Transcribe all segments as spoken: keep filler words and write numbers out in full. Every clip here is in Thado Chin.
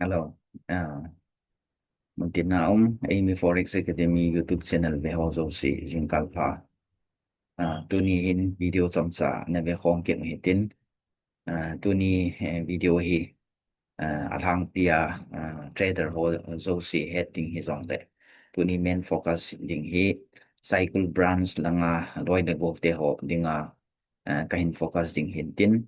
Hello. Ah, muntina um, Eimi Forex Academy YouTube channel ve ho jouse jingkah pha. Ah, tuni hin video chomcha na ve khom kit u hitin. Ah, tuni, eh, video hi, ah, alhangpi a, ah, trader ho jouse het ding hijongle, tuni main focus ding hi Saikul branch langa loi le gol te ho dinga, ah, kahin focus ding hitin.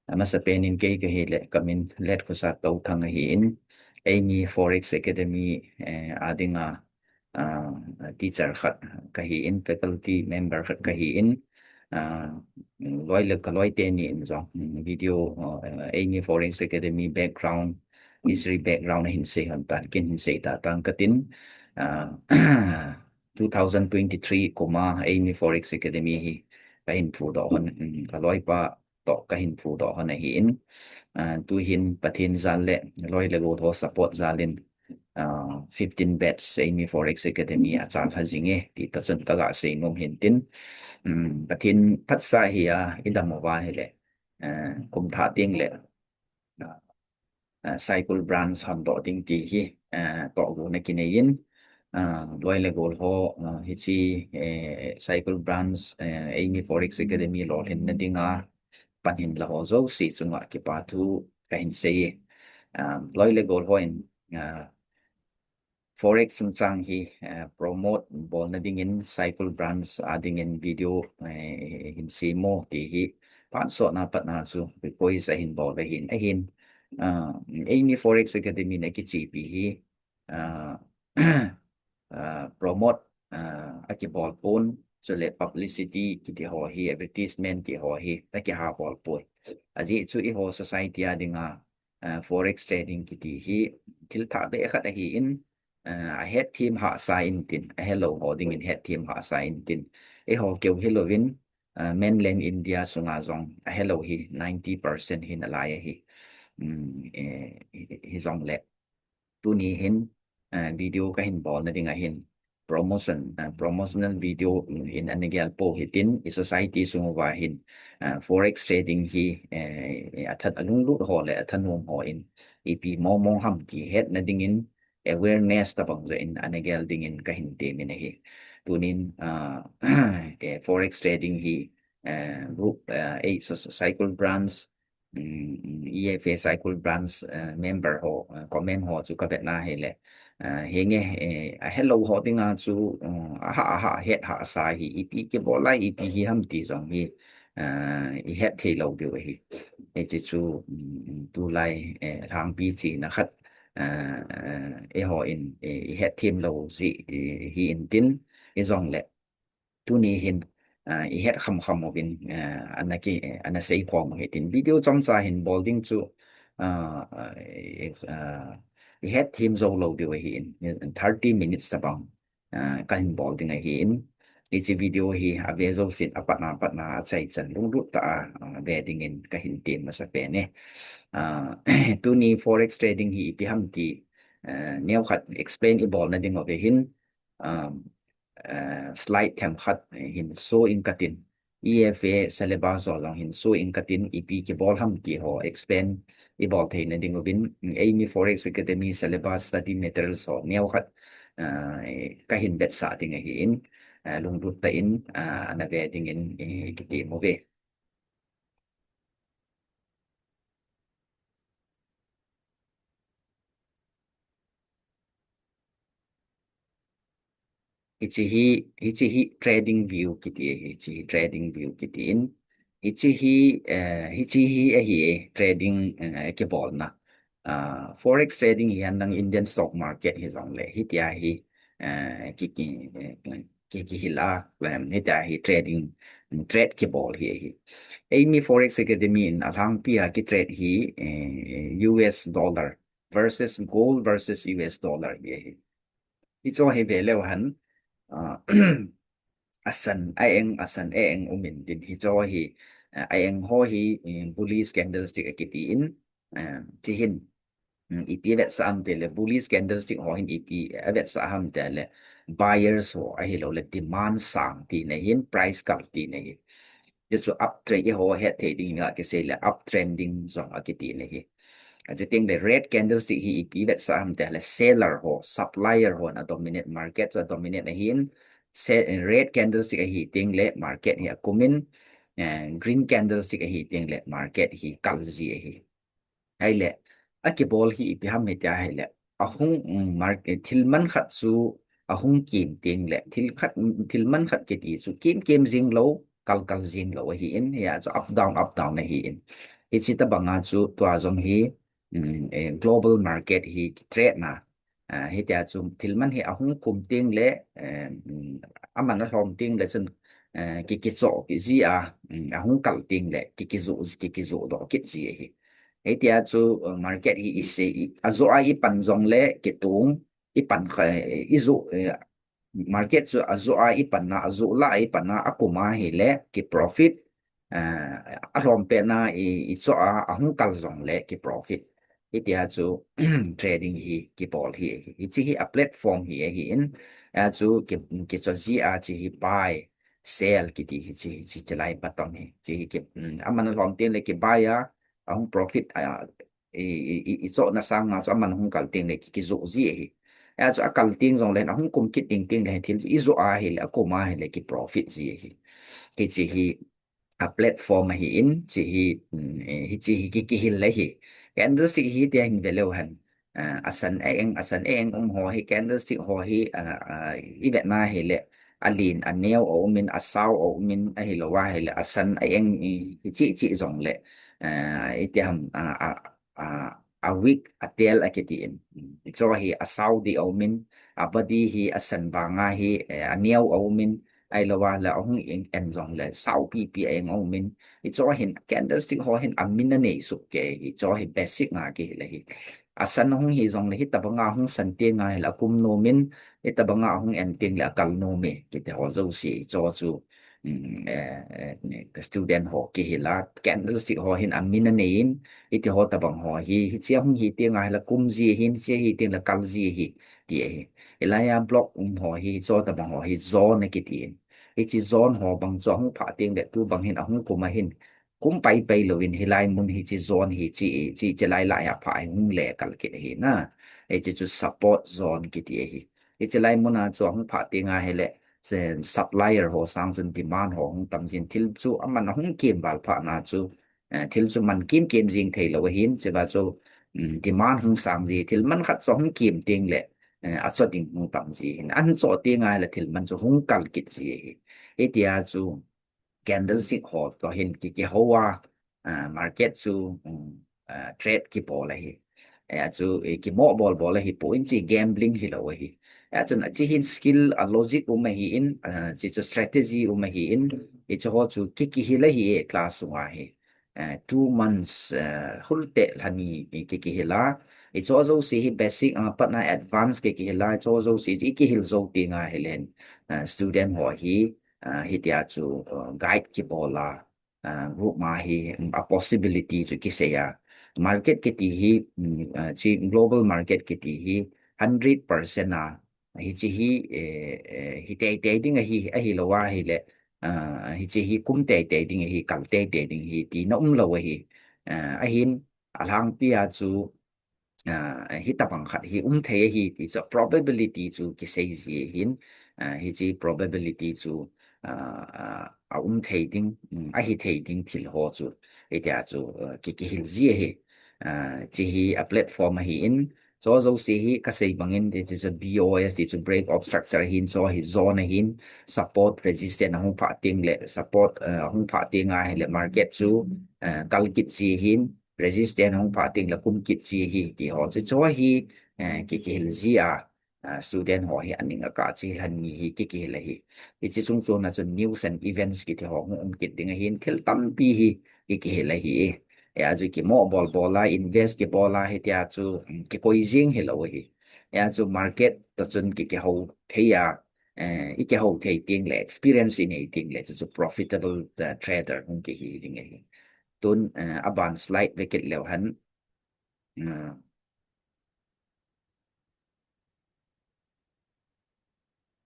Amasapen in kei kahi le, kamin Letkhosa Touthang ahin, Eimi Forex Academy, eh, a dinga, ah, teacher khat kahin, faculty member khat kahin, ah, loi le kaloi teni in jong, mm, video, ah, Eimi Forex Academy background, history background ahin sei hon tan, ken hin sei ta tang katin, ah, two thousand twenty-three kuma Eimi Forex Academy hi kahin phudoh hon, mm, kaloi pa toh kahin phudoh hon ahin. Ah, tuhin Pathen jal le loi le gol ho support jal in, ah, fifteen batch Eimi Forex Academy achalha jinge, ti tachun kaga sei nom hintin. Um, Pathen phatsah hi a, idam uva hile, ah, kum thah teng le, ah, ah, Saikul branch hondoh ding ti hi, ah, tohgon akinei in, ah, loi le gol ho, ah, hiche, eh, Saikul branch, eh, Eimi Forex Academy lolhinna dinga pan hinla ho jouse chunga kipa thu kahin sei e. Ah, loi le gol hon, ah, Forex chungchang hi, eh, promote bolna dingin Saikul branch a dingin video, eh, hin sem o ti hi phat sotna patna chu request ahin bol ahin, ahin, ah, Eimi Forex Academy na kichepi hi, ah, ah, promote, ah, akibol pon, chule publicity kiti ho hi, advertisement ti ho hi akiha bol poi. Ajeh chu eiho society a dinga, ah, forex trading kiti hi thil thah be khat ahin, ah, ahet them hahsa intin, ahelou ho dingin het them hahsa intin, eiho keu hilouvin, ah, mainland India sunga jong ahelou hi ninety percent hin alai ahi. Um, eh, hi, hijongle tuni hin, ah, video kahin bolna ding ahin promotion, ah, promotional video in ana gel pou hitin, i society sung uva hin, ah, forex trading hi, eh, athat alunglut ho le athanom hon ipi mong mong ham ti hetna dingin awareness tabang jeh in ana gel dingin kahin temin ahi. Tunin, ah, eh, forex trading hi, eh, group, eh, ei, Sa-, Sa-, Saikul branch, um, E F A Saikul branch, eh, member ho, eh, comment ho chu kavetna hile, eh, henge, eh, ahelou ho dinga chu, um, aha, aha, het hahsa hi, ipi kibol lai, ipi hi ham ti jong hi, eh, ihet thei lou diu ahi. Hiche chu, um, tulai, eh, lhangpi chena khat, eh, eh, eihon, eh, ihet them lou jeh, eh, hi intin, hijongle tuni hin, ah, ihet kham kham uvin, ah, ana ki, ana sei khom u hitin video chomcha hin bol ding chu, ah, ah, eh, ah, ihet them jou lou diu ahin, thirty minutes tabang, ah, kahin bol ding ahin. Hiche video hi ave jousen apatna patna achaichan lunglut tah a, ah, ve dingin kahin tem masapen e. Ah, tuni forex trading hi ipi ham ti, ah, neokhat explain ibolna ding uve hin, um, eh, slide themkhat, eh, hin show inge katin, E F A syllabus ho jong hin show inge katin, ipi kibol ham ti ho explain ibol theina ding uvin, Eimi Forex Academy syllabus study materials ho neokhat, eh, kahin vetsah ding ahin, eh, lunglut tah in, eh, ana ve dingin, eh, kitem uve. Hiche hi, hiche hi trading view kiti, hiche hi trading view kitin. Hiche hi, eh, hiche hi ahi, eh, trading, eh, kibolna. Ah, forex trading hi henlang Indian stock market hijongle, hitia hi, eh, ki, ki, eh, ki, kihil a, em, hitia hi trading, trade kibol hi ahi. Eimi Forex Academy in alhangpi a kitrade hi, eh, U S dollar versus gold versus U S dollar hi ahi. Hicho hi ve leu hen, ah, asan a-eng, asan a-eng um intin, hicho hi, ah, a-eng ho hi, eh, bullish candlestick akitin, eh, hiche hin, mm, ipi avetsah ham tile, bullish candlestick ho hin ipi avetsah ham tile, buyers ho ahilouleh demand sang tina ahin, price kal tina ahi. Hichu uptrend, eiho het thei ding a kisei le uptrending jong akitina ahi. Achu teng le red candlestick hi ipi vetsah ham tia le seller ho, supplier ho na dominate, market chu dominate ahin, se-, red candlestick ahi teng le market hi akumin, eh, green candlestick ahi teng le market hi kal ji ahi. Ahile, akibol hi ipi ham hitia ahile, ahung, um, mar-, eh, thil man khat chu ahung kim teng le, thil khat, thil man khat kiti chu kim kim jing lou, kal kal jing lou ahin, hia chu up down, up down ahin. Hichi tabanga chu tua jong hi, um, eh, global market hi trade na, ah, hitia chu thil man hi ahung kum teng le, eh, um, aman alhom teng le chun, eh, ki, kichoh ji a, um, ahung kal teng le ki, kijoh, ki, kijoh doh kit ji ahi. Hitia chu, uh, market hi ise, i, ajoh a ipan jong le kitung, ipan kha, ijoh, eh, market chu ajoh a ipan na, ajoh la ipan na, akum ahile ki profit, eh, alhom pet na i, ichoh a, ahung kal jong le ki profit. Hitia chu trading hi kibol hi, hichi hi a platform hi ahin, achu ki, kichoh ji a chi hi buy, sell kiti hichi, hichi, hichi lai button hi, chi hi ki, um, aman alhom teng le ki buy a, ahung profit a, i, i, i, ichohna sanga chu aman hung kal teng le ki, kijoh ji ahi. Achu akal teng jong le ahung kum kit ding teng le thil ijoh ahile, akum ahile ki profit ji ahi. Hichi hi a platform ahin, chi hi, um, eh, hichi hi ki, kihil le hi. Candlestick hi tia hin ve leu hen. Ah, asan a eng, asan a eng um ho hi, candlestick ho hi, ah, ah, ivetna hile, alen, aneo aumin, asao aumin, ahilou ahile, asan a eng i, hichi chi jong le, ah, iti ham, ah, ah, ah, a wick, a tail akitin. Hicho hi asao di aumin, a body hi asan banga hi, eh, aneo aumin, ahilou ahile ahung en, en jong le, sao pipi a eng aumin. Hicho hin, candlestick ho hin amin anei suh kei, hicho hi basic nga kihil ahi. Asan hung hi jong le hitabanga hung san teng ahile akum nomin, hitabanga hung en teng le akal nomi, kiti ho jouse, hicho chu, um, eh, eh, student ho kihil a, candlestick ho hin amin anei in, hiti ho tabang ho hi, hichi hung hi teng ahile kum ji ahin, hichi hi teng le kal ji ahi, ti ahi. Hilai a block um ho hi, hicho tabang ho hi zone akitin. Hichi zone ho bang chu ahung phah teng le tu bang hin ahung kum ahin, kum pai pai louvin hilai mun hichi zone hi chi, chi, chi lai lai a phah hi hung le kal kit ahi na. Hichi chu support zone kiti ahi. Hichi lai mun a chu ahung phah teng ahile, se supplier ho sang chun demand ho hung tam jin, thil chu aman ahung kim val phah na chu, eh, thil chu man kim kim jing thei lou ahin, chua chu, um, demand hung sang ji, thil man khat chu ahung kim teng le, eh, achoh ding hung tam ji ahin. Ahin choh teng ahile thil man chu hung kal kit ji ahi. Hitia chu candlestick ho toh hin ki, kiho a, ah, market chu, um, ah, trade kibol ahi. Achu, eh, kimoh bol bol ahipoi, chi gambling hilou ahi. Achun, achi hin skill, a logic um ahin, ah, chi chu strategy um ahin, hichu ho chu ki, kihil ahi e class sunga hi. Eh, two months, eh, hulte lhani ki, kihil a. Hichu jouse hi basic, ah, patna advance ki, kihil a. Hichu jouse hi kihil jou teng ahile, eh, student ho hi, ah, hitia chu, uh, guide kibol a, ah, group ma hi, um, a possibility chu kisei a. Market kiti hi, um, ah, chi global market kiti hi hundred percent a, hichi hi, eh, eh, hi tei tei ding ahi, ahilou ahile, ah, hichi hi kum tei tei ding ahi, kal tei tei ding ahi, tina um lou ahi. Ah, ahin, alhangpi a chu, ah, hitabang khat hi um thei ahi ti chu probability chu kisei ji ahin, ah, hichi probability chu, ah, ah, a um thei ding, um, ahi thei ding thil ho chu, hitia chu, ah, ki, kihil ji ahi. Ah, chi hi a platform ahin, chu jouse hi kasei bangin, ti chu B O S, ti chu break of structure ahin, chu hi zone ahin, support resistance ahung phah teng le, support, ah, ahung phah teng ahile market chu, ah, kal kit ji ahin, resistance hung phah teng le kum kit ji ahi ti ho chu, chu hi, eh, ki, kihil ji a, ah, student ho hi aning a kah chi lhani hi ki, kihil ahi. Hichi chung chun a chun news and events kiti ho hung um kit ding ahin, thil tampi hi ki, kihil ahi. Achu kimoh bol bol a, invest kibol a, hitia chu, um, kikoi jing hilou ahi. Achu market toh chun ki, kiho thei a, eh, i kiho thei teng le, experience i nei teng le, chu, chu profitable, eh, trader hung kihi ding ahi. Tun, eh, aban slide ve kit leu hen. Eh,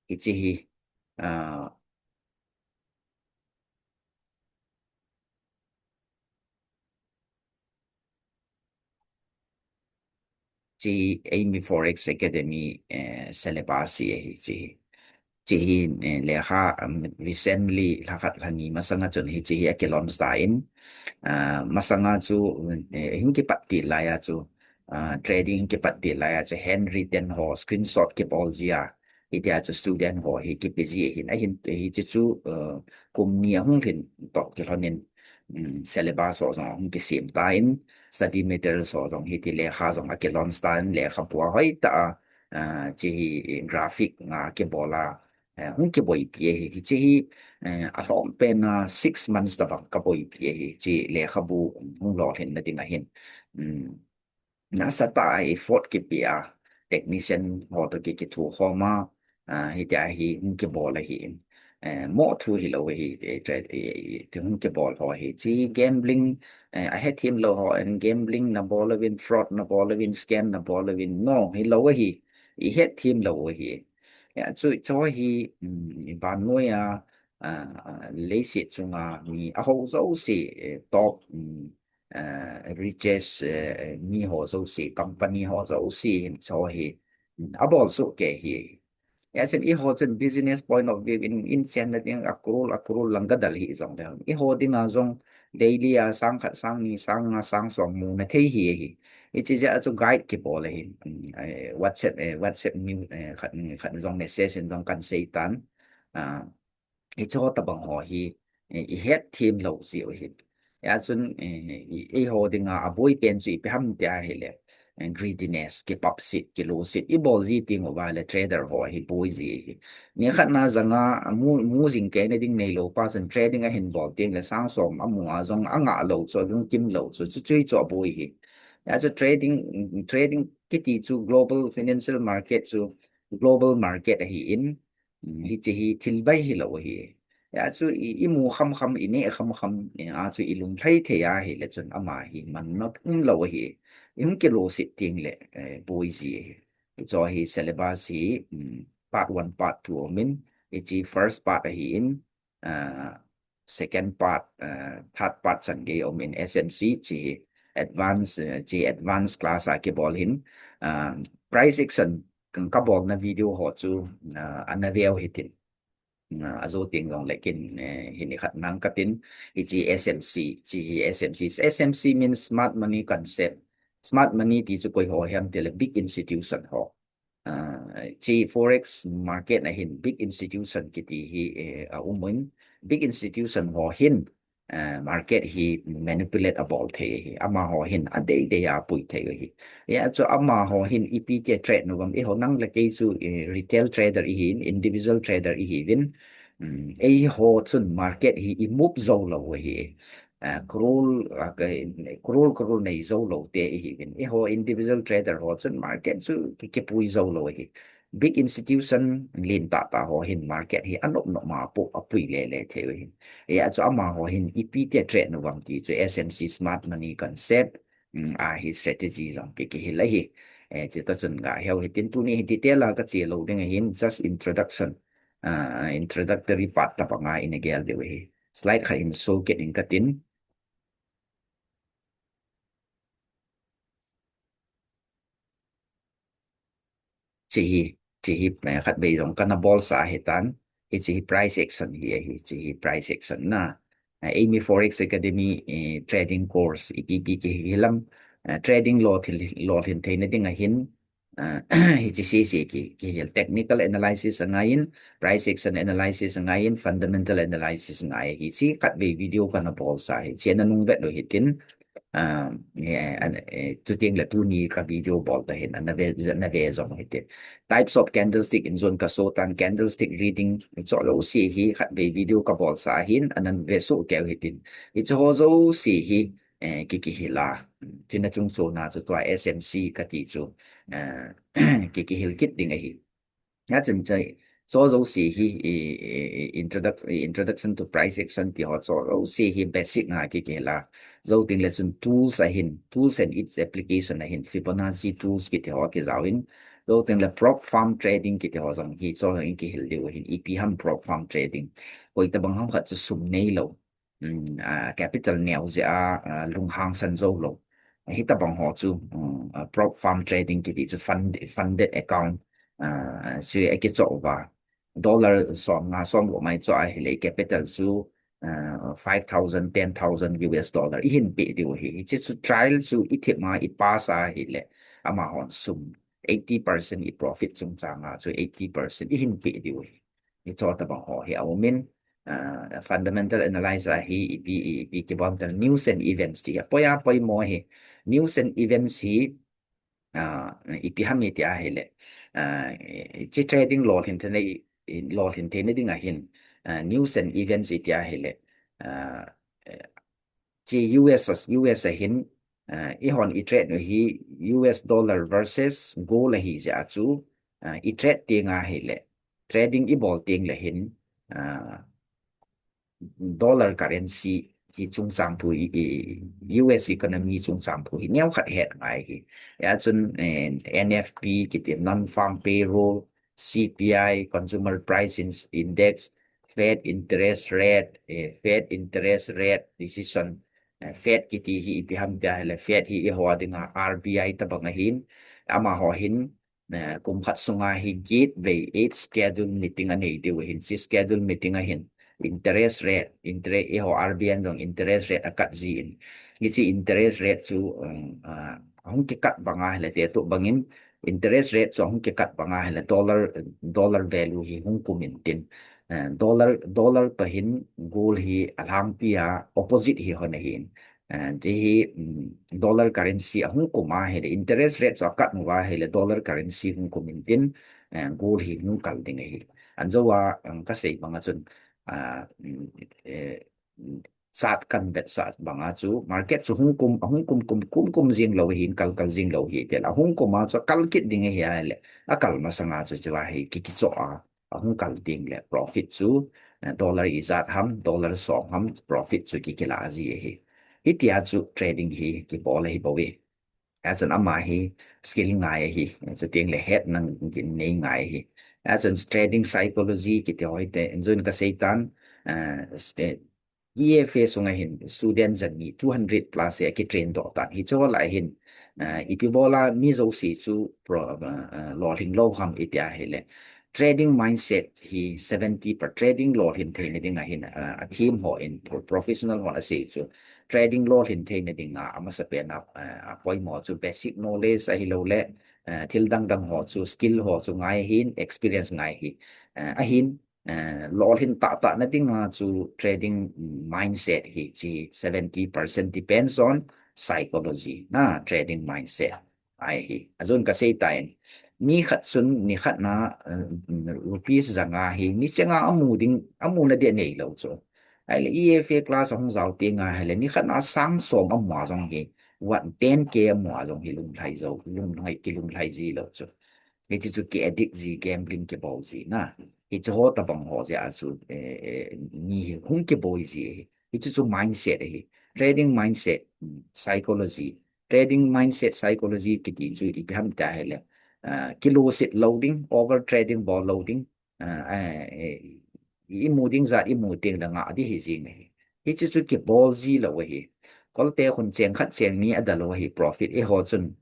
hichi hi, eh, Hiche hi Amy Forex Academy, eh, syllabus hi ahi hiche hi. Hiche hi, eh, lekha, um, recently lhakhat lhani masanga chun hiche hi akilaunch tan, ah, masanga chu, eh, hung kipat til laiya chu, ah, trading hung kipat til laiya chu handwritten ho, screenshot kibol jia, hitia chu student ho hi kipe ji ahin, ahin hiche chu, eh, kum ni ahung lhin toh kilhonin, um, syllabus ho jong ahung kisem tan, study materials ho jong hiti lekha jong akilaunch tan, lekhabu ahoitah a, ah, hiche hi graphic nga kibol a, eh, hung kiboipi ahi, hiche hi, eh, alhom pen a six months tabang kaboipi ahi, hiche lekhabu hung lolhinna ding ahin. Um, nasatah a effort kipe a, technician ho toh ki, kithokhom a, ah, hitia hi hung kibol ahin. Eh, mo thu hilou ahi, eh, tra-, eh, eh, ti hung kibol ho hi. Hiche gambling, eh, ahethem lou hon gambling nabol uvin, fraud nabol uvin, scam nabol uvin, no, hilou ahi. Ihethem lou ahi. Hijeh chun, hiche hi, um, vannoi a, ah, ah, leiset chunga mi aho jouse, eh, top, um, eh, richest, eh, mi ho jouse, company ho jouse hin hiche hi, um, abol soh kei ahi. Hijeh chun eiho chun business point of view in, in chenna ding a crore, a crore lang kadal hih jongle, eiho dinga jong daily a sang khat, sang ni, sang nga, sang som muna thei hi ahi. Hiche jeh a chu guide kibol ahin, um, eh, WhatsApp, eh, WhatsApp ni, eh, khat, khat jong message in jong kahin sei tan. Ah, hiche ho tabang ho hi, eh, ihethem lou ji u ahin. Hijeh chun, eh, i, eiho dinga aboi pen chu ipi ham tia ahile, eh, greediness, kipapset, kiloset, ibol ji teng uva le trader ho hi boi ji ahi. Nikhat na janga mu, mu jing keina ding neilou pa chun trading ahin bol teng le sang som amu a jong angah lou chu, alungkim lou chu, chu, chu hi chu aboi ahi. Hijeh chun trading, trading kiti chu global financial market chu global market ahin, um, hiche hi thil bai hilou ahi. Hijeh chun i, imu khamkham, ineh khamkham, eh, a chu ilung lhai thei ahile chun ama hi manna umlou ahi. Ihung kiloset teng le, eh, boi ji ahi. Hiche hi syllabus hi, um, part one, part two umin, hiche first part ahin, ah, second part, ah, third part chan gei umin S M C hiche advance, eh, hiche advance class a kibol hin, ah, price action ka, kabolna video ho chu, ah, ana veu hitin. Ah, ajou teng jongle kin, eh, hi nikhat nang katin, hiche S M C, hiche hi S M C, S M C means smart money concept. Smart money ti chu koi ho hiam tile big institution ho. Ah, hiche forex market a hin big institution kiti hi, eh, aumin, big institution ho hin, eh, market hi manipulate abol thei ahi. Amaho hin adei dei a apui thei ahi. Hijeh chun amaho hin ipi tia trade nom uvem, eiho nang le kei chu, eh, retail trader ihin, individual trader ihiuvin. Um, eiho chun market hi i move jou lou ahi. Ah, crore, ah, ka, crore, crore nei jou lou te ihiuvin. Eiho individual trader ho chun market chu ki, kipui jou lou ahi. Big institution lentah tah ho hin market hi anop nop ma apu, apui le le thei u ahi. Hijeh chun amaho hin ipi tia trade nom uvem ti chu S M C smart money concept, um, a hi strategy jong ki, kihil ahi. Eh, chuti chun gaheu hitin tuni hi detail a kache lou ding ahin just introduction, ah, introductory part tabang a ina gel diu ahi. Slide khat in show kit ing katin. Hiche hi, hiche hi, eh, khatvei jong kana bolsa ahitan. Hiche hi price action hi ahi, hiche hi price action na. Eh, Amy Forex Academy, eh, trading course, ipi ipi kihil ham, eh, trading lolhin, lolhin theina ding ahin, ah, hiche sese ki, kihil technical analysis angaiyin, price action analysis angaiyin, fundamental analysis angai ahi. Hiche khatvei video kana bolsa ahi. Hiche nanung vet u hitin, ah, eh, an, eh, chuteng le tuni ka video bol ta hin, ana ve, ana ve jong u hitin. Types of candlestick in jong ka show tan, candlestick reading, hiche jouse hi khatvei video ka bolsa ahin, ana ve soh kei u hitin. Hiche ho jouse hi, eh, ki, kihil a. Chuna chungchona chu tua S M C kati chu, eh, ki, kihil kit ding ahi. Hijeh chun hiche, hiche jouse hi, i, i, i, introduc-, i, introduction to price action ti ho, hiche jouse hi basic nga ki, kihil a. Jou teng le chun tools ahin, tools and its application ahin, Fibonacci tools kiti ho kijaovin. Jou teng le prop firm trading kiti ho jong hi, hiche jong kihil diu ahin, ipi ham prop firm trading. Koi tabang ham khat chu sum neilou. Um, ah, capital neo jeh a, ah, lunghang san jou lou. Hitabang ho chu, um, uh, prop firm trading kiti chu fund, funded account, uh, chu akichoh uva. Dollar som nga som gup mai chu ahile capital chu, uh, five thousand, ten thousand U S dollar ihin pe diu ahi. Hiche chu trial chu ithip ma ipass ahile amahon sum eighty percent i profit chungchang a chu eighty percent ihin pe diu ahi. Hiche tabang ho hi aumin, uh, fundamental analysis ahi, ipi, ipi kibol tal news and events ti. Apoi a poimo hi, news and events hi, uh, ipi ham iti ahile, uh, hiche trading lolhin theina, lolhin theina ding ahin, uh, news and events iti ahile, uh, hiche U S, U S ahin, uh, ihon i trade u hi U S dollar versus gold ahi jeh a chu, uh, i trade teng ahile, trading ibol teng le hin, uh, dollar currency hi chungchang thu i, i, U S economy chungchang thu hi neokhat het ngai ahi. Hia chun, eh, N F P kiti non-farm payroll, C P I, consumer price in-, index, Fed interest rate, eh, Fed interest rate decision, eh, Fed kiti hi ipi ham tia ahile, Fed hi eiho dinga R B I tabang ahin, amaho hin, eh, kum khat sunga hi get vei eight schedule meeting anei diu ahin, hiche schedule meeting ahin interest rate, interest, eiho R B I in jong interest rate akat jin. Hiche interest rate chu, um, uh, ahung kikat bang ahile, tua bangin interest rate chu ahung kikat bang ahile dollar, dollar value hi hung kum intin. Eh, dollar, dollar toh hin gold hi alhangpi a opposite hi hon ahin. Eh, hiche hi, um, dollar currency ahung kum ahile, interest rate chu akat uva ahile, dollar currency hung kum intin, eh, gold hi hung kal ding ahi. Anjou a, um, kasei banga chun, ah, um, eh, um, chat kan vetsah banga chu, market chu hung kum, ahung kum, kum, kum, kum jing lou ahin, kal, kal jing lou ahi, tia ahung kum a chu akal kit ding ahi ahile, akal masanga chu chua hi ki, kichoh a, ahung kal ding le profit chu, eh, dollar ijat ham, dollar som ham, profit chu ki, kila ji ahi. Hitia chu trading hi kibol ahi bou e. Hia chun ama hi skill ngai ahi, chuteng le hetna nei ngai ahi. Hia chun trading psychology kiti ho hite, injun kasei tan, eh, st-, E F A sunga hin student jani two hundred plus hi akitrain doh tan. Hiche ho lah a hin, eh, ipi bola mi jouse chu pro-, eh, eh, lolhing lou ham iti ahile, trading mindset hi seventy per, trading lolhin theina ding ahin, eh, a theme hon pro-, professional hon asei chu trading lolhin theina dinga amasapen a, eh, apoimo chu basic knowledge ahilou le, eh, thil dang dang ho chu skill ho chu ngai ahin, experience ngai ahi, eh, ahin, eh, lolhin tahtah na dinga chu trading mindset hi hiche seventy percent depends on psychology, na trading mindset. Ahi, ajun kasei tan, mi khat chun, ni khat na, eh, rupees janga hi, ni chenga amu ding, amuna ding neilou chu. Ahile E F A class ahung jao teng ahile, ni khat na sang som amu a jong hi, what, ten K amu a jong hi lunglhai jou, lunglhai, kilunglhai ji lou chu. Hiche chu ki addict ji, gambling kibol ji na. Hiche ho tabang ho jeh a chu, eh, eh, mi hi hung kiboi ji ahi. Hiche chu mindset ahi. Trading mindset, mm, psychology. Trading mindset psychology kiti chu ipi ham tia ahile, ah, kilusit lou ding, over trading bol lou ding, ah, eh, eh, imu ding jat imu teng le ngah ding hi jing ahi. Hiche chu kibol ji lou ahi. Kolte khun cheng khat cheng ni adalou ahi profit. Eiho chun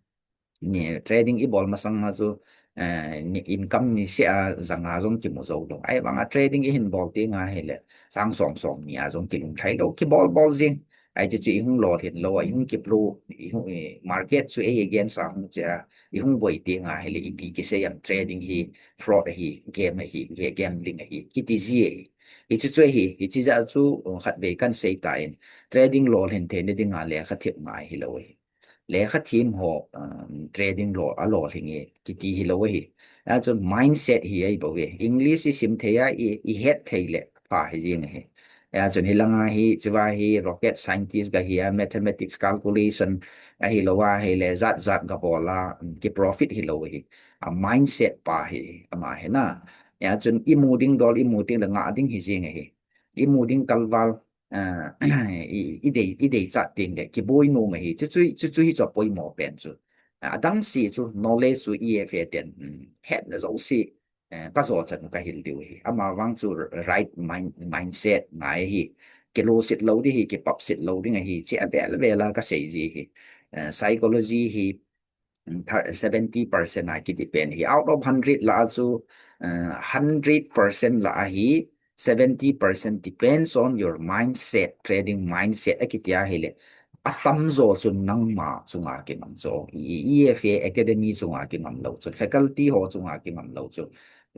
ni trading ibol masang a chu, eh, ni income niseh a janga jong kimu jou lou. Ahivanga trading ihin bol teng ahile, sang som som ni a jong kilunglhai lou, kibol bol jing. Ahi chu chu ihung lolhin lou, ihung kipro, ihung, eh, market chu ei against a hung che a, ihung boi teng ahile, ipi kisei ham trading hi fraud ahi, game ahi, ga-, gambling ahi, kiti ji ahi. Hiche chu ahi, hiche jeh a chu, uh, khatvei kan sei tan, trading lolhin theina dinga lekha thip ngai hilou ahi. Lekha thiem ho, um, trading lo, alolhing e, kiti hilou ahi. Achun mindset hi ahi bou e. English isim thei a, i, ihet thei le pha hi jing ahi. Achun hilanga hi, chua hi rocket scientist kahi a, mathematics calculation ahilou a, hile jat jat kabol a, um, kiprofit hilou ahi. A mindset pa hi, ama hi na. Achun imu ding dol, imu ding le ngah ding hi jing ahi. Imu ding kalval, ah, i, idei, idei chat teng le, kiboi nom ahi, chu, chu, chu, chu hi chu apoimo pen chu. Ah, adang si chu, knowledge chu E F A ten, um, hetna jouse, eh, kajo chan kahil diu ahi. Amavang chu right mind, mindset ngai ahi. Kilusit lou ding ahi, kipapsit lou ding ahi, chu avel vel a kasei ji ahi. eh, psychology hi, mm, thir-, seventy percent a kidepend hi. Out of hundred lah a chu, eh, hundred percent lah a hi, seventy percent depends on your mindset, trading mindset a kiti ahile. Atamjo chu nangma chunga kingam chu. E F A Academy chunga kingam lou chu. Faculty ho chunga kingam lou chu.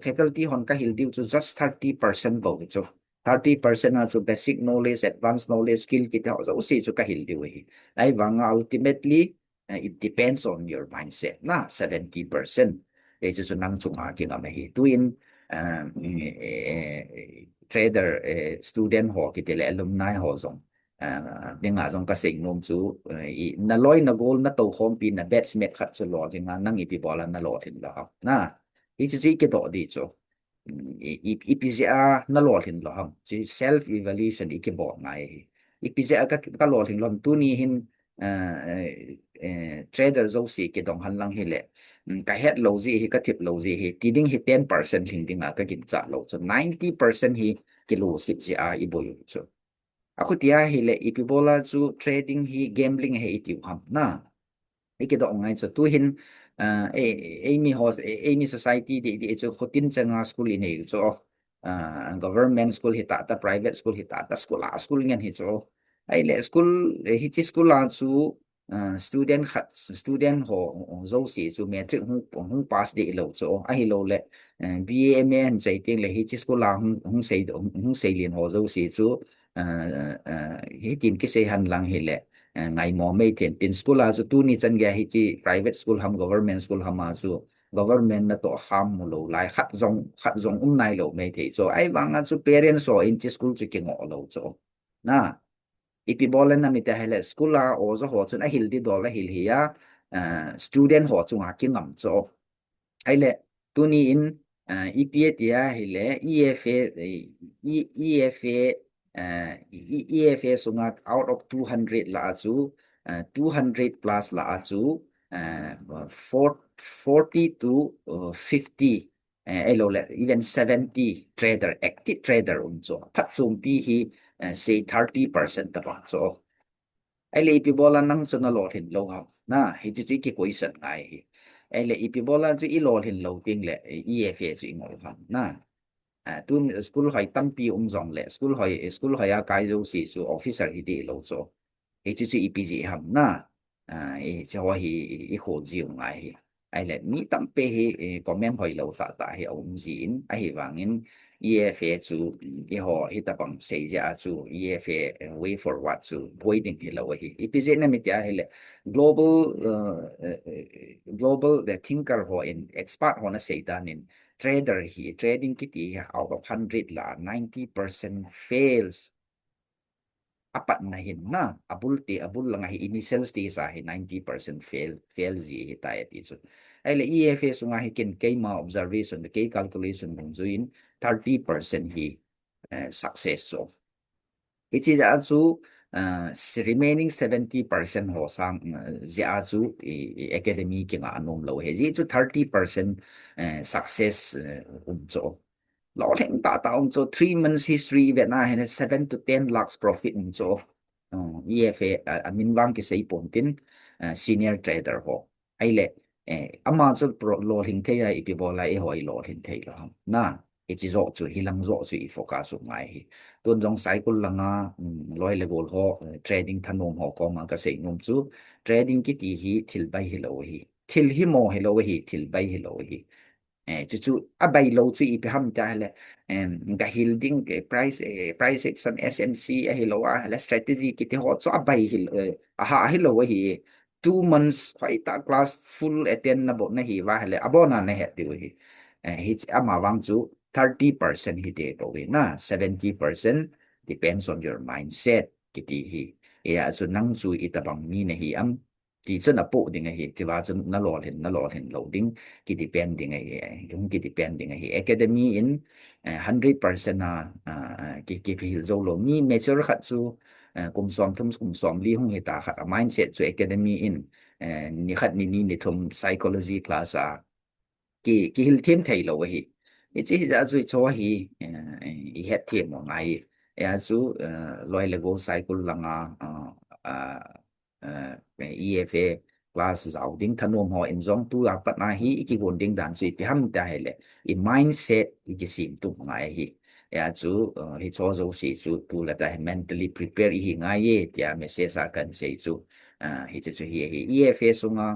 Faculty hon kahil diu chu just thirty percent bou hi chu. Thirty percent a chu basic knowledge, advanced knowledge, skill kiti ho jouse chu kahil diu hi. Ahivanga ultimately, eh, it depends on your mindset na, seventy percent. Eh, chu chu nang chunga kingam ahi. Tuin, eh, eh, trader, eh, student ho kiti le alumni ho jong, eh, dinga jong kasei nom chu, eh, i, naloi nagol natou khompi na batchmate khat chu lolhing a nang ipi bol a nalolhin lou ham. Na, hichu chu ikidoh di chu. I, i, ipi jeh a nalolhin lou ham. Chu self evaluation ikibol ngai hi. Ipi jeh a ka, kalolhin lou ham tuni hin, eh, eh, eh, trader jouse kidong hen lang hile. Mm, kahet lou jeh hi, kathip lou jeh hi. Ti ding hi ten percent lhing dinga kaginchat lou chu. Ninety percent hi kiloset jeh a ibol u chu. Akhuti ahile ipi bol a chu trading hi gambling ahi itiu ham na. Ikidoh ngai chu tuhin, ah, eh, eimi ho, eh, eimi society di, di chu khutin changa school inei chu. Ah, government school hita ta, private school hita ta, school a school ngen hi chu. Ahile school, eh, hiche school a chu, ah, student khat, student ho, ho jouse chu matric hung, hung pass di lou chu. Ahilouleh, eh, B A M A hin sei teng le hiche school a hung, hung sei, hung, hung seilin ho jouse chu, eh, eh, hitin kisei hen lang hile, eh, ngaimo mei thei in tin school a chu tuni chan gei hiche private school ham government school ham a chu government natoh ham mu lou lai khat jong, khat jong um nailou mei thei chu. Ahivanga chu parents ho in hiche school chu kingoh lou chu. Na, ipi bol le nam iti ahile school a oja ho chun ahil di dol ahil hi a, eh, student ho chunga kingam chu. Ahile, tuni in, ah, ipi ati ahile, E F A, eh, E-, E F A, eh, E-, E F A sunga out of two hundred lah a chu, eh, two hundred plus lah a chu, eh, four-, forty to, uh, fifty, eh, ahilouleh, even seventy trader, active trader um chu. Phatchompi hi, eh, say thirty percent tabang chu. Ahile ipi bol a nang chu nalolhin lou ham. Na, hichu chu iki question ngai hi. Ahile ipi bol a chu ilolhin lou teng le, eh, E F A chu ingol ham. Na. Ah, tun school hoi tampi um jong le, school hoi, school hoi a kai jouse chu officer hi di lou chu. Hichu chu ipi jeh ham na. Ah, hiche ho hi i, i kho jiu ngai hi. Ahile, mi tampi hi, eh, comment hoilou tah tah hi aum jin, ahivangin E F A chu, mm, eiho hitabang sei jeh a chu, E F A, eh, way forward chu, boi ding hilou ahi. Ipi jeh inem iti ahile, global, eh, eh, eh, global the thinker ho in, expert ho na sei dan in, trader hi, trading kiti hi out of hundred lah a, ninety percent fails. Apatna hin na, abul ti, abul langa hi initial stage a hi ninety percent fail, fail ji hitai ati chu. Ahile E F A sunga hi ken keima observation, kei calculation dungjuiyin thirty percent hi, eh, success chu. Hiche jeh a chu, eh, remaining seventy percent ho sang, eh, jeh a chu, i, i academy kinga anom lou hi. Hiche chu thirty percent, eh, success, eh, um chu. Lolhing tah tah um chu three months history vet na ahile seven to ten lakhs profit um chu. Uh, E F A, uh, amin vang kisei pon tin, uh, senior trader ho. Ahile, eh, ama chu pro-, lolhing thei a ipi bol a eiho ilolhin thei lou ham. Na, hiche joh chu, hilang joh chu i focus u ngai hi. Tun jong cycle langa, um, loi le gol ho, eh, trading thanom ho koma kasei nom chu, trading kiti hi thil bai hilou hi. Thil himo hilou hi, thil bai hilou hi. Eh, chu chu, abai lou chu ipi ham tia ahile, em, gahil ding, eh, price, eh, price action, S M C ahilou a, ahile strategy kiti ho chu abai hil, eh, aha hilou ahi. Two months, hoitah class full attend nabol nahi uva ahile, abona nahet diu ahi. Eh, hiche ama vang chu thirty percent hi te tou hi na, seventy percent depends on your mindset kiti hi. Hia chu nang chu itabang mi nahi am, ti chu napoh ding ahi, chua chu nalolhin, nalolhin lou ding, kidepend ding ahi, hung kidepend ding ahi. Academy in, eh, hundred percent a, ah, ah, ki, kihil jou lou. Mi mature khat chu, eh, kum som thum, kum som li hung hita khat a mindset chu academy in, eh, ni khat ni ni ni thum psychology class a, ki, kihil them thei lou ahi. Hiche hi jeh a chu hiche hi, eh, eh, ihet them u ngai. Hia chu, eh, loi le gol cycle langa, ah, ah, eh, E F A class jao ding thanom ho in jong tu a pat na hi i kigon ding dan chu ipi ham tia hile, i mindset i kisem tup ngai ahi. Hia chu, uh, hicho jouse chu tu le ta hi mentally prepare i hi ngai e tia message a kan sei chu, uh, hiche chu hi ahi. E F A sunga,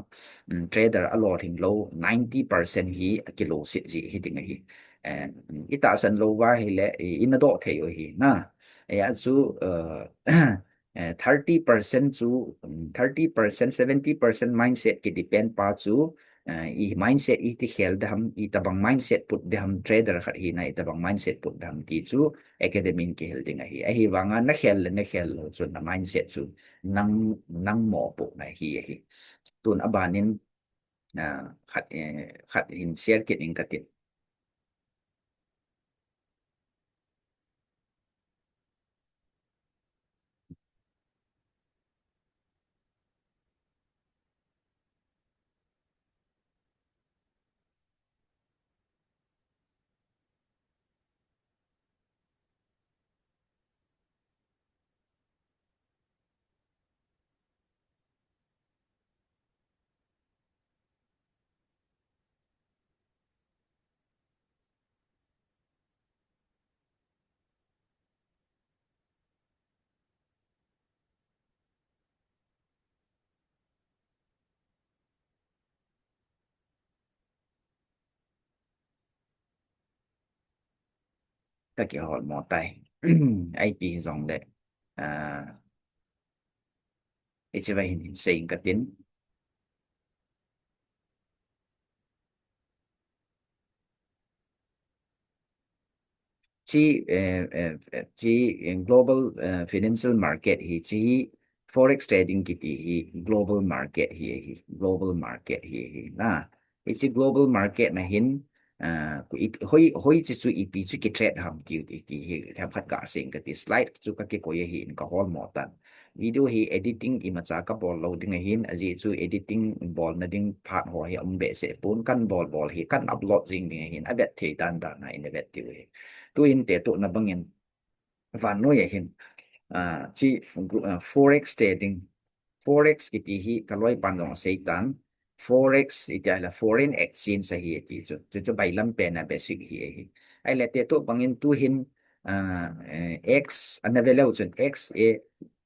um, trader a lolhing lou ninety percent hi a kiloset ji hi ding ahi. Eh, i tahsan lou va hile, i, i na doh thei u hi na. Hia chu, uh, eh, thirty percent chu, um, thirty percent, seventy percent mindset ki depend pa chu, eh, i mindset iti khel ding ham, itobang mindset put ding ham, trader khat hina itobang mindset put ding ham ti chu academy in kihil ding ahi. Ahivanga na khel le na khel lou chu na mindset chu nang, nang mopohna hi ahi. Tun a ban in, ah, khat, eh, khat hin share kit ing katin. Ka kihol mo tai. Ipi hijongle, ah, hiche va hin sei ing katin. Chi, eh, eh, eh, chi, eh, global, eh, financial market hi, chi hi forex trading kiti hi global market hi, hi global market hi, hi na. Hiche global market na hin, ah, ku ip-, hoi, hoi chi chu ipi chu ki trade ham tiu ti, ti hi, themkhat ka sei ing kati, slide chu ka kikoi ahin ka hol mo tan. Video hi editing imacha ka bol lou ding ahin, ajeh chu editing bolna ding phat ho hi aum behseh pon, kan bol bol hi kan upload jing ding ahin, avet thei dan dan a in avet diu ahi. Tuin tetohna bangin, vannoi a hin, ah, chi, ah, forex trading, forex kiti hi ka loi pan jong asei tan, forex iti ahile foreign exchange ahi ati chu, chu, chu bailam pen a basic hi ahi. Ahile tetoh bangin tuhin, ah, eh, X, ana ve leu chun X A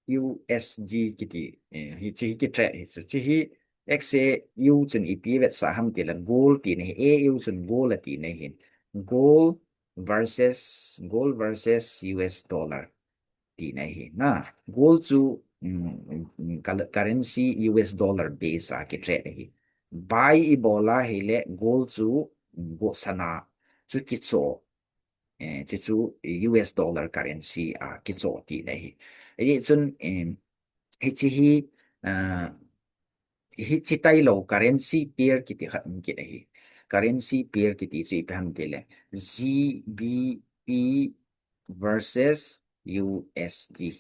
U S D kiti, eh, hiche hi ki trade hi chu. Chi hi X A U chun ipi vetsah ham tile gold tina hi, A U chun gold atina hi. Gold versus, gold versus U S dollar tina hi. Na, gold chu, um, um, um, cur-, currency U S dollar base a ki trade hi. Buy i bol a hile gold chu, um, gold sana chu kicho, eh, chi chu U S dollar currency a kicho tina hi. Hijeh chun, em, hiche hi, ah, hiche tailou currency pair kiti khat um kit ahi. Currency pair kiti chu ipi ham tile, G B P versus U S D.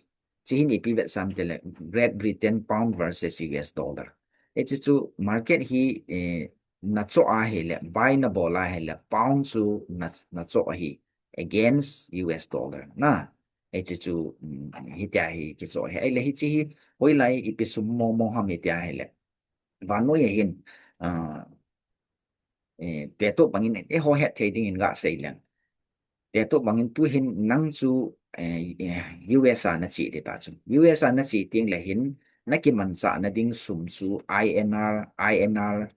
Chi hin ipi vetsah ham tile, Great Britain pound versus U S dollar. Hiche chu market hi, eh, na cho ahile, buy na bol ahile, pound chu na, na cho ahi against U S dollar. Na, hiche chu, um, hitia hi kicho ahi. Ahile hiche hi, hoilai ipi sum mo mo ham hitia hile, vannoi a hin, ah, eh, tetoh bangin eiho het thei dingin ga sei leng. Tetoh bangin tuhin nang chu, eh, eh, U S a na che ding ta chu. U S a na che teng le hin, na kimanchah na ding sum chu I N R, I N R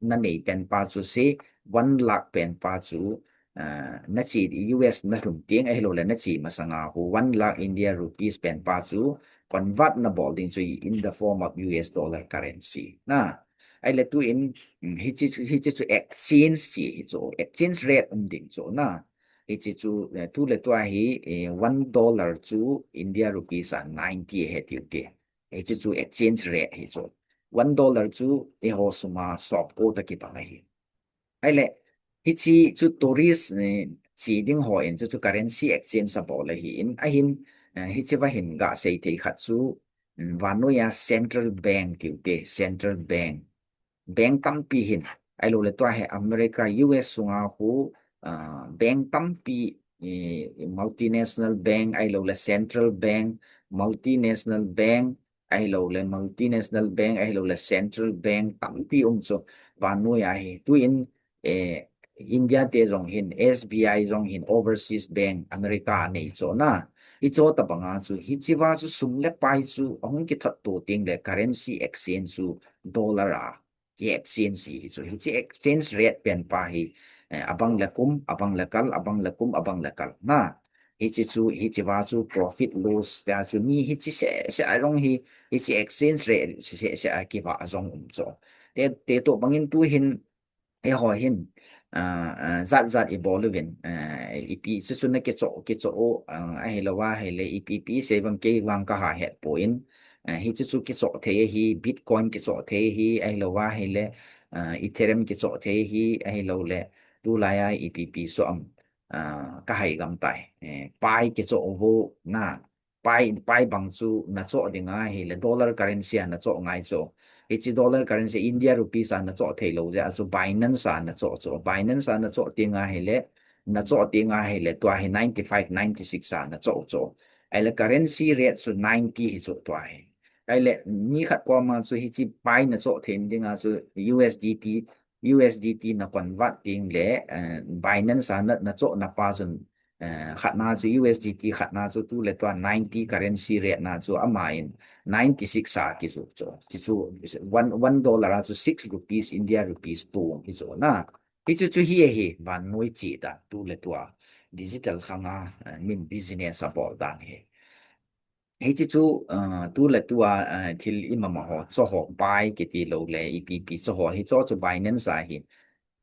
na nei pen pa chu se, one lakh pen pa chu, ah, na che U S na lhun teng ahilouleh na che masanga khu one lakh India rupees pen pa chu convert na bol ding chu in the form of U S dollar currency. Na, ahile tuin, mm, hiche, hiche chu exchange chi hi chu, exchange rate um ding chu na. Hiche chu, eh, tu le tua hi, eh, one dollar chu India rupees a ninety ahi tiu te. Hiche chu exchange rate hi chu. One dollar chu eiho sunga sop ko tah kibang ahi. Ahile, hiche chu tourist, eh, che ding ho in chu, chu currency exchange abol ahin, ahin, eh, hiche va hin ga sei thei khat chu, mm, vannoi a central bank tiu te, central bank. Bank tampi hin, ahilouleh tua hi America, U S sunga khu, ah, bank tampi, eh, multinational bank, ahilouleh central bank, multinational bank, ahilou le multinational bank, ahilou le central bank tampi um chu vannoi a hi. Tuin, eh, India te jong hin, S B I jong hin, overseas bank, America a nei chu na. Hiche tabang a chu, hiche va chu sum le pai chu ahung kithot to teng le currency exchange chu dollar a ki exchange hi chu. Hiche exchange rate pen pa hi, eh, abang le kum, abang le kal, abang le kum, abang le kal na. Hiche chu, hiche va chu profit loss ta chu mi hiche seh seh a jong hi, hiche exchange rate seh seh a kiva jong um chu. Te, te tobang in tuhin, eiho hin, ah, ah, jat jat i bol uvin, ah, ipi chu chu na kichoh, kichoh u, ah, ahilou va ahile ipi pi sei vang kei vang ka ha het poi. Ah, hiche chu kichoh thei ahi, Bitcoin kichoh thei ahi, ahilou va ahile, ah, Ethereum kichoh thei ahi, ahilou le tulai a ipi pi so am, ah, ka hai gam tai. Eh, Pi kichoh u vo na, Pi, Pi bang chu na choh ding ahile, dollar currency a na choh ngai chu. Hiche dollar currency India rupees a na choh thei lou jeh a chu Binance a na choh chu. Binance a na choh teng ahile, na choh teng ahile, tua hi ninety-five, ninety-six a na choh chu. Ahile currency rate chu ninety hi chu tua hi. Ahile ni khat koma chu hiche Pi na choh thei ding a chu U S D T, U S D T na convert teng le, eh, Binance a na, na choh na pa chun, eh, khat na chu U S D T khat na chu tu le tua ninety currency rate na chu ama in ninety-six a kijoh chu. Hiche chu one, one dollar a chu six rupees, India rupees two hi chu na. Hiche chu hi ahi, vannoi chih dan tu le tua digital khang a, eh, min business a bol dan hi. Hiche chu, ah, tu le tua, ah, thil i mama ho, choh ho, Pi kiti lou le, ipi pi choh ho, hiche chu Binance ahi.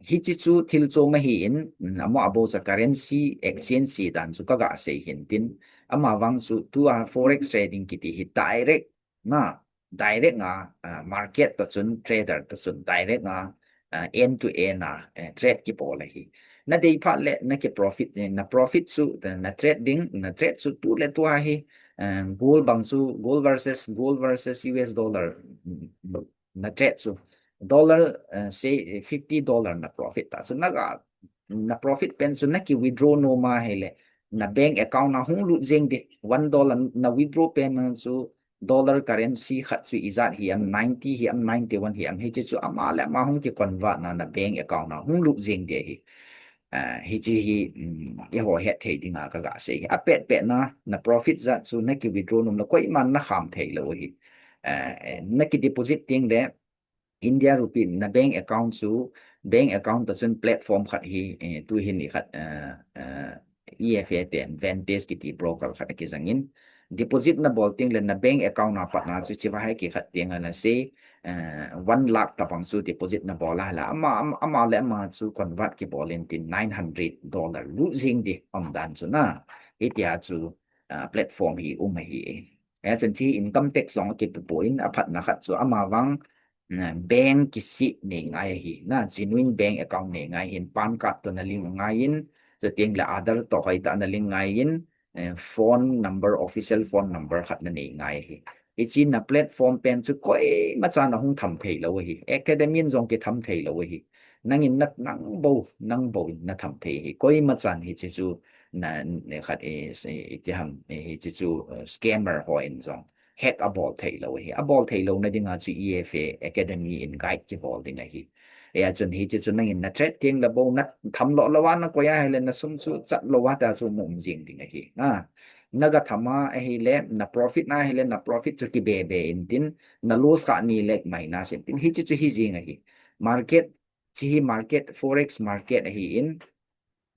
Hiche chu thil chom ahi in, mm, amaho a bou cha currency exchange chih dan chu ka ga sei hin tin. Ama vang chu tua forex trading kiti hi direct na, direct a, ah, market toh chun, trader toh chun, direct a, ah, end to end a, eh, trade kibol ahi. Na dei phat le, na ki profit, eh, na profit chu, eh, na trade ding, na trade chu tu le tua hi, eh, gold bang chu, gold versus, gold versus U S dollar, mm, na trade chu, dollar, eh, say, eh, fifty dollar na profit ta. So na ga, na profit pen chu na ki withdraw nom ahile, na bank account a hung lut jeng ding, one dollar na withdraw pen chu, dollar currency khat chu ijat hi am, ninety hi am, ninety-one hi am, hiche chu ama le ama hung ki convert na, na bank account a hung lut jeng ding ahi. Ah, hiche hi, um, eiho het thei dinga ka ga sei hi. Apet pet na, na profit jat chu na ki withdraw nom le koiman na kham thei lou hi. Ah, na ki deposit teng le, India rupee na bank account chu, bank account toh chun platform khat hi, eh, tu hin i khat, eh, eh, E F A ten, Vantage kiti broker khat a kijang in. Deposit na bol teng le na bank account a pat na chu hiche va hi ki khat teng a na sei, eh, one lakh tabang chu deposit na bol a la. Ama, ama, ama le ama chu convert kibol in tin nine hundred dollar lut jeng ding um dan chu na. Hitia chu, ah, platform hi um ahi. Hia chun hiche income tax jong a kipe poi in aphat na khat chu ama vang, na bank kisih nei ngai ahi, na genuine bank account nei ngai hin, PAN card toh na link ngai in, chuteng le Aadhaar toh hoitah na link ngai in, eh, phone number, official phone number khat na nei ngai ahi. Hiche na platform pen chu koima chan ahung tham thei lou ahi. Academy in jong kitham thei lou ahi. Nangin na, nang bou, nang bou in na tham thei ahi. Koima chan hiche chu na, ne khat, eh, se, iti ham, eh, hiche chu, eh, scammer ho in jong hack abol thei lou ahi. Abol thei louna dinga chu E F A Academy in guide kibol ding ahi. Hia chun hiche chu nangin na trade teng le bou na tham lou lou a na koi ahile na sum chu chat lou a ta chu mu um jeng ding ahi. Ah, na ga tham a ahile na profit na ahile na profit chu kibe be in tin na loss kha ni le minus in tin hiche chu hi jeng ahi. Market, hiche hi market, forex market ahi in,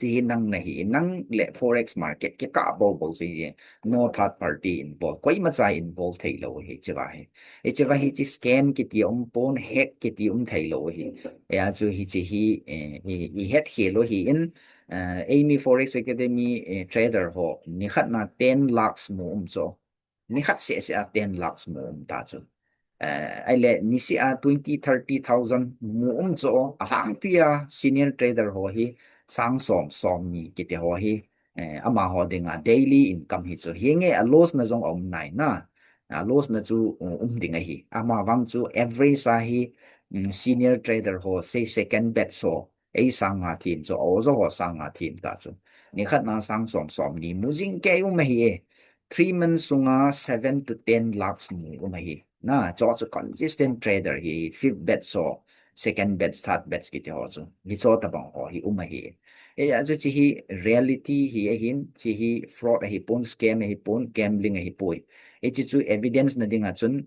hiche hi nang na hi in, nang le forex market kikah bou bou chu hi, no third party involve, koima cha involve thei lou ahi hiche va hi. Hiche va hiche scam kiti um pon, hack kiti um thei lou ahi. Hia chu hiche hi, eh, hi, hi het khel u ahi in, eh, eimi Forex Academy, eh, trader ho, ni khat na ten lakhs mu um chu. Ni khat seh seh a ten lakhs mu um ta chu. Eh, ahile ni seh a twenty, thirty thousand mu um chu, alhangpi a senior trader ho hi sang som, som ni kiti ho hi, eh, amaho dinga daily income hi chu. Hinge a loss na jong um nai na. A loss na chu, um, um ding ahi. Ama vang chu average a hi, um, senior trader ho, say second batch ho, ei sang nga thim chu, a oja ho sang nga thim ta chu. Ni khat na sang som, som ni mu jing kei um ahi e. three months sunga seven to ten lakhs mu um ahi. Na, chu chu consistent trader hi, fifth batch so, second batch, third batch kiti ho chu. Hicho tabang ho hi um ahi. Hichu chi hi reality hi ahin, chi hi fraud ahi pon, scam ahi pon, gambling ahi poi. Hichi chu evidence na dinga chun,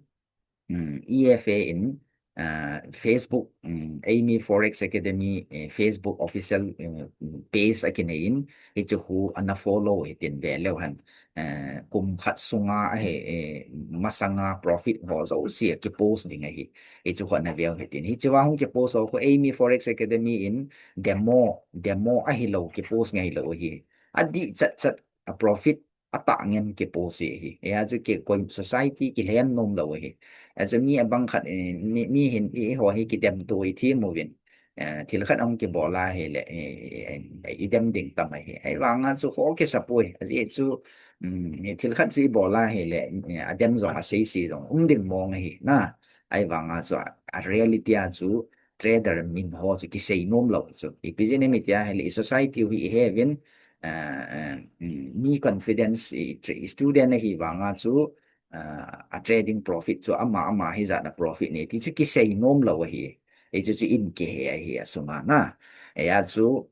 um, E F A in, uh, Facebook, um, Eimi Forex Academy, eh, Facebook official, um, page akinei in, hichu khu ana follow hitin ve leu hen, eh, kum khat sunga ahi, eh, masanga profit ho jouse kipost ding ahi. Hichu khu ana veu hitin. Hichu va hung kipost ho khu Eimi Forex Academy in demo, demo ahilou kipost ngai lou ahi. Adih chat chat a profit atah ngen kipost ahi. Hichu kikoi society kilhem nom lou ahi. Hichu mi abang khat, eh, mi, mi hin eiho hi kidem to ithi mu vin. Eh, thil khat ahung kibol a hile, eh, eh, eh, idem ding tam ahi. Ahivanga chu kho kisa poi. Ajeh chu, um, thil khat chu ibol a hile, eh, adem jong asei sei jong um ding mong ahi. Na, ahivanga chu a, a reality a chu trader min ho chu kisei nom lou chu. Ipi jeh inem itia hile i society u hi ihe vin, ah, ah, mm, mi confidence i tra-, student ahi vanga chu, ah, a trading profit chu ama, ama hijat a profit nei ti chu kisei nom lou ahi. Hichu chu in kihe ahi asunga na. Hichu,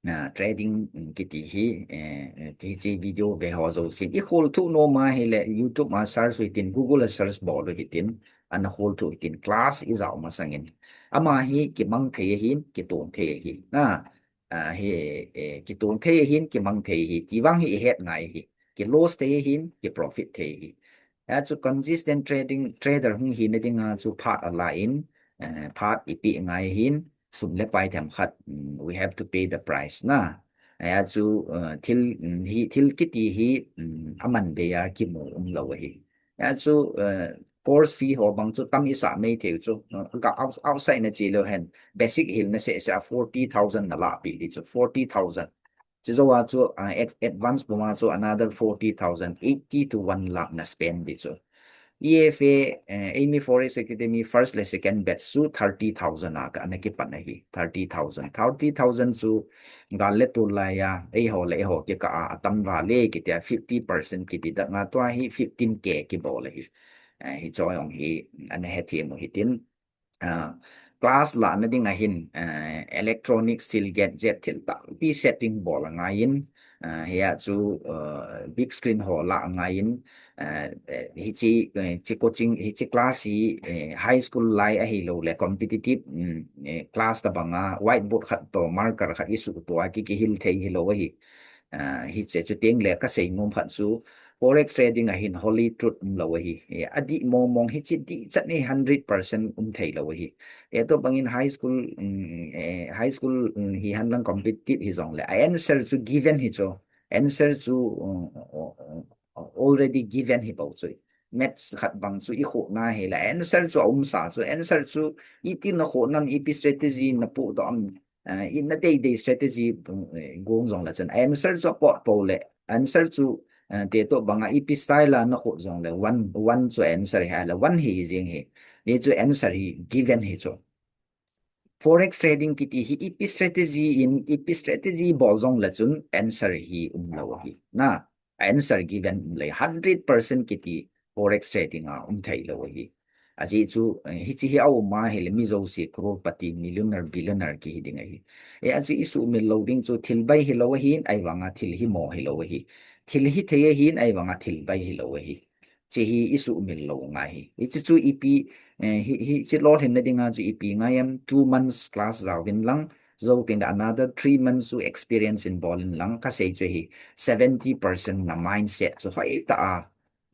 ah, trading, mm, kiti hi, eh, eh, ti chi video ve ho jousen. Ikhol thu nom a hile YouTube a search u hitin, Google a search bol u hitin, ana khol thu hitin, class ijao masangin. Ama hi kimang thei ahin, kiton thei ahi. Na, ah, hi, eh, kiton thei ahin, kimang thei ahi. Ti vang hi ihet ngai ahi. Ki loss thei ahin, ki profit thei ahi. Hichu consistent trading, trader hung hina dinga chu phat ala in, eh, phat ipi ngai ahin, sum le pai themkhat, mm, we have to pay the price na. Hichu, eh, thil, mm, hi, thil kiti hi, mm, aman bei a kimu um lou ahi. Hichu, eh, course fee ho bang chu tam isah mai thei chu, eh, ka outs-, outside na chi leu hen, basic hil na seh seh a forty thousand na lapi di chu, forty thousand. Chujou a chu, ah, ad-, advance puma chu another forty thousand, eighty to one lakh na spend di chu. E F A, eh, Eimi Forex Academy first le second batch chu thirty thousand a ka ana kipan ahi. Thirty thousand. Thirty thousand chu gal le tol lai a, eiho le eiho kikah a, atam vale kitia fifty percent kiti dak nga tua hi fifteen K kibol ahi. Eh, hichu jong hi ana hethem u hitin. Ah, class lana ding ahin, eh, electronics thil gadget thil tampi setting bol angaiyin, ah, hichu, eh, big screen ho la angaiyin, eh, eh, hichi, eh, chi coaching, hichi class hi, eh, high school lai ahilou le competitive, mm, eh, class tabanga whiteboard khat to marker khat isuh to a ki, kihil thei hilou ahi. Ah, hiche chu teng le kasei nom khat chu Forex trading ahin holy truth umlou ahi. Eh, adih mong mong hichi dih chat nei hundred percent um theilou ahi. Eh, toh bangin high school, um, eh, high school, um, hihen lang competitive hijongle. A answer chu given hi chu. Answer chu, um, uh, uh, already given hi bou chu. Maths khat bang chu ikhohna hile. Answer chu aumsa chu. Answer chu iti nakhoh nam ipi strategy napohdoh am. Ah, ina dei dei strategy, eh, gong jongle chun. Answer chu apot pou le. Answer chu, eh, te toh banga ipi style a nakhoh jongle. One, one chu answer hi le. One hi jing hi. Ni chu answer hi given hi chu. Forex trading kiti hi ipi strategy in, ipi strategy bol jongle chun answer hi umlou hi. Na, answer given umlou hundred percent kiti Forex trading a um theilou hi. Ajeh chu, eh, hichi hi aum a hile mi jouse crorepati, millionaire, billionaire kihi ding ahi. Eh, ajeh isuhmil lou ding chu thil bai hilou ahin, ahivanga thil himo hilou ahi. Thil hithei ahin, ahivanga thil bai hilou ahi. Chi hi isuhmil lou ngai hi. Hichi chu ipi, eh, hi, hichi lolhinna dinga chu ipi ngai em, two months class jaovin lang, jou teng le another three months chu experience in bol in lang, kasei chu hi seventy percent na mindset chu hoitah a,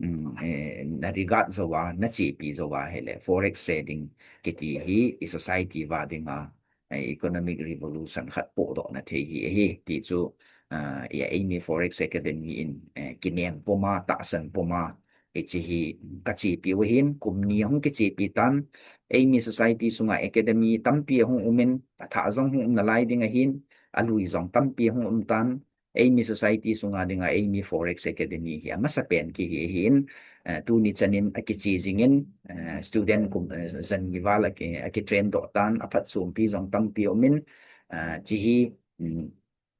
um, eh, na regard jou a, na chepi jou a hile, Forex trading kiti hi i society va dinga, eh, economic revolution khat pohdohna thei hi ahi, ti chu, ah, i, eimi Forex Academy in, eh, kinem puma, tahsan puma, hichi hi kachepi u ahin, kum ni hung kichepi tan, eimi society sunga academy tampi ahung umin, athah jong hung um nalai ding ahin, alui jong tampi hung um tan, eimi society sunga dinga eimi Forex Academy hi amasapen kihi ahin, eh, tuni chanin akiche jingin, eh, student kum, eh, jani val aki, akitrain doh tan, aphatchompi jong tampi umin, eh, chi hi, um,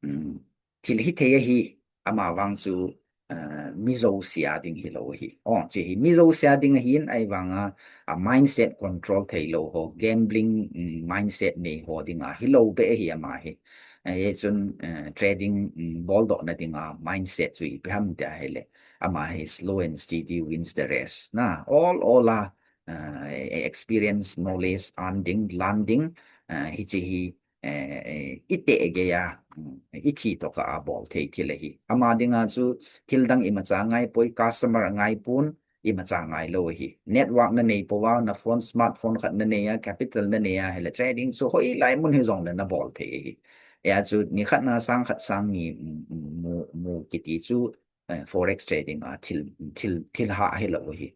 um, thil hithei ahi, amavang chu, uh, mi jouse a ding hilou ahi. Oh, hiche hi mi jouse a ding ahin, ahivanga a mindset control theilou ho, gambling, mm, mindset nei ho dinga hilou beh ahi ama hi. Eh, hichun, eh, trading, mm, boldoh na dinga mindset chu ipi ham tia ahile, ama hi slow and steady wins the race. Na, all, all a, eh, experience, knowledge, earn ding, learn ding, eh, hiche hi, eh, eh, i teh gei a, mm, i thi tokah a bol thei thil ahi. Ama dinga chu thil dang imacha ngai poi, customer ngai pon, imacha ngai lou ahi. Network na nei pouva, na phone, smartphone khat na nei a, capital na nei a, ahile trading chu hoilai mun hijongle na bol thei ahi. Hia chu nikhat na sang khat sang ni, mm, mm, mu, mu kiti chu, eh, forex trading a thil, thil, thil hah hilou ahi.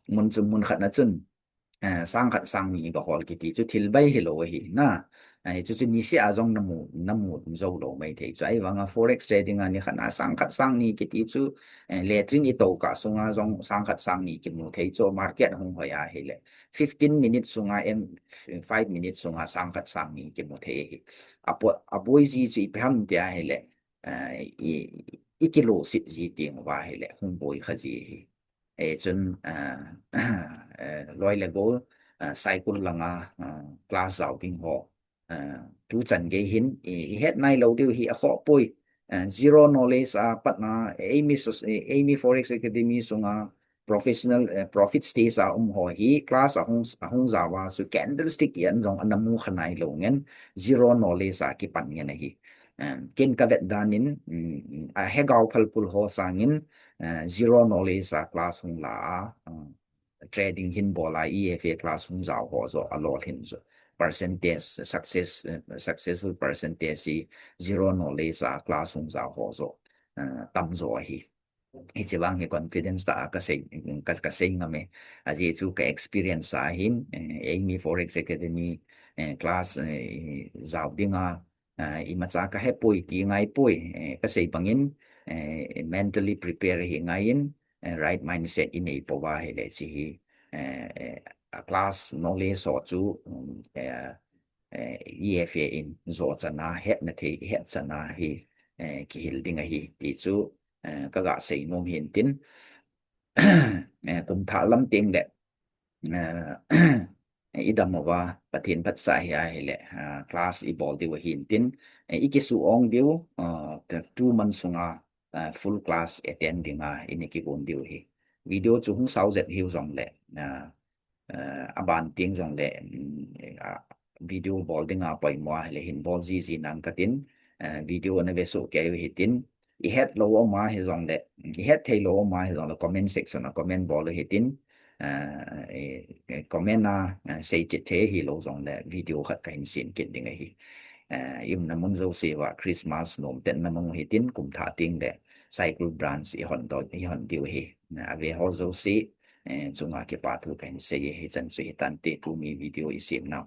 Mun chu mun khat na chun, eh, sang khat sang ni ga hol kiti chu thil bai hilou ahi na. Eh, chu chu niseh a jong na mu, na mu jou lou mai thei chu. Ahivanga forex trading a nikhat na sang khat sang ni kiti chu, eh, latrine i tokah sunga jong sang khat sang ni kimu thei chu, market hung hoi ahile. Fifteen minutes sunga em, five minutes sunga sang khat sang ni kimu thei ahi. Apo, aboi ji chu ipi ham tia ahile, eh, i, i kiloset ji teng uva ahile, hung boi kha ji ahi. Eh, chun, eh, eh, loi le gol, eh, Saikul langa, eh, class jao ding ho, eh, tuchan gei hin, i, i het nai lou diu hi akhoh poi, eh, zero knowledge a patna, eimi sos-, eh, eimi Forex Academy sunga professional, eh, profit stage a um ho hi class ahung, ahung jao a chu candlestick i an jong ana mu kha nai lou ngen, zero knowledge a kipan ngen ahi. Eh, ken ka vet dan in, mm, a hegao phalpul ho sangin, eh, zero knowledge a class hung la a, eh, trading hin bol a E F A class hung jao ho joh a lolhin joh. Percentage, success, eh, successful percentage hi zero knowledge a class hung jao ho joh, eh, tam joh ahi. Hiche vang hi confidence tah a ka sei, ka, ka sei ngam e. Ajeh chu ka experience a hin, eh, eimi Forex Academy, eh, class, eh, jao dinga, eh, imacha ka he poi ti ngai poi, eh, ka sei bangin, eh, mentally prepare hi ngai in, eh, right mindset i nei pouva ahile hiche hi, eh, eh, a class knowledge ho chu, um, eh, eh, E F A in jo chan a, hetna thei, het chan a hi, eh, kihil ding ahi ti chu, eh, ka ga sei nom hin tin, eh, kum thah lam teng le, eh, i dam uva, Pathen phatsah hi ahile, ah, class i bol diu ahin tin, eh, i kisu ong diu, ah, two months sunga, ah, full class attend dinga i ni kigon diu ahi. Video chu hung sao jep hiu jongle, ah, eh, aban teng jongle, mm, eh, a, video bol dinga poimo ahile hin bol jiji nang katin, eh, video na ve soh kei u hitin, i het lou um a hijongle, i het thei lou um a hijongle comment section a comment bol u hitin, eh, eh, comment a, eh, sei chet thei hilou jongle video khat kahin sem kit ding ahi. Eh, i umna mun jouse uva Christmas nom pen na mun hitin kum thah teng le Saikul branch i hon diu, i hon diu ahi. Eh, a ve ho jouse, eh, chunga kipa thu kahin sei e, hichan chu hitante tuni video i semna.